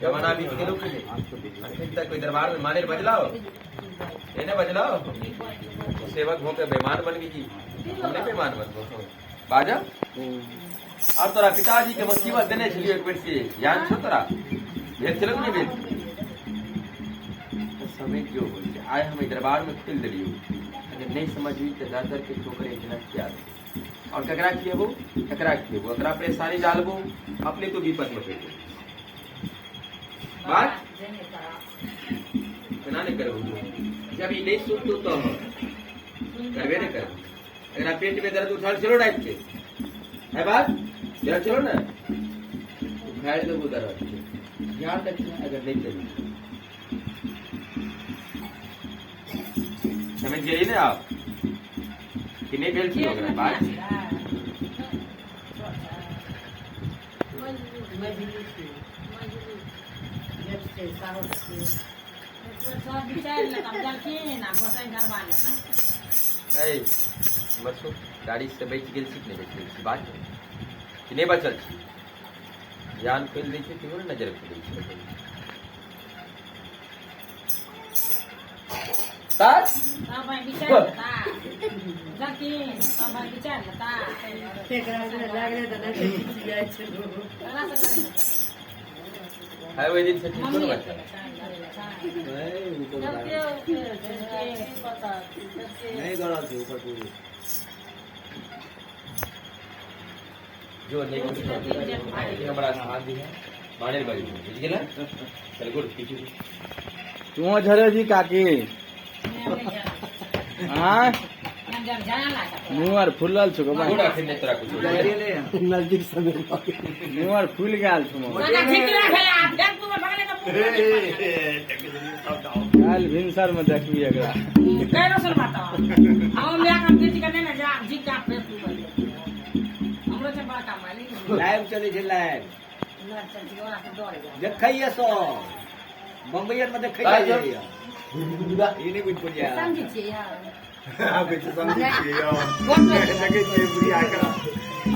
जमाना बीत गेलो कि नहीं? अखन तक कोई दरबार में माने बजलाओ नहीं ना बजलाओ। सेवक होके बेईमान बन गई, हमने बेईमान बनबो बाजा। और तोरा पिताजी के मुसीबत देने छलियो एक बेर से ज्ञान छौ तोरा? भेल छलो कि नहीं भेल? तो समय जो होइ छै, आइ हम एहि दरबार में खोलि देलियो, अगर नहीं समझबी तऽ दर दर के ठोकर एक दिना खिया देबो। और ककरा खिएबो, ककरा खिएबो, एकरा परेशानी डालबो, अपने तो विपद में पड़ि जेबो। बात केना नहि करबो? जब ई नहीं सुनतो तो करबे नहीं करबो। अगर पेट में दर्द उठल चलो राति के है बात चलो चलो ना उखाड़ देबो दर्द के। ध्यान रखिए अगर नहीं चली। समझ गई ना आप कि नहीं भेल छलो ओकरा बात? बसो गाड़ी से बचि गेल छी कि नहि बचि गेल छी? बात कि नहि बचल छी? ध्यान खोलि दै छै तैयो ने नजर खुलै छै। है ओहि दिन से ठीक ने बच्चा। नहीं गड़ल छै ऊपर पूरी। जो नहीं हमरा साथ दिहे माने बाजू बुझि गेला। चल गुड पीछू। तू झरे जी काकी। हाँ मुँह आर फुलल छौ। गुड अखन नहि तोरा कुछ। नजदीक समय। मुँह आर फूल गेल छौ। काल्हि भिनसर में देखबी एकरा। लाइव चलै छै, लाइव देखैया सब बम्बई आर में देखैया। ई नहि बुझि पड़िया।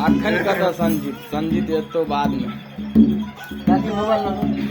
अखन कतऽ संजीत? संजीत एतो बाद में। काकी मोबाइल नंबर।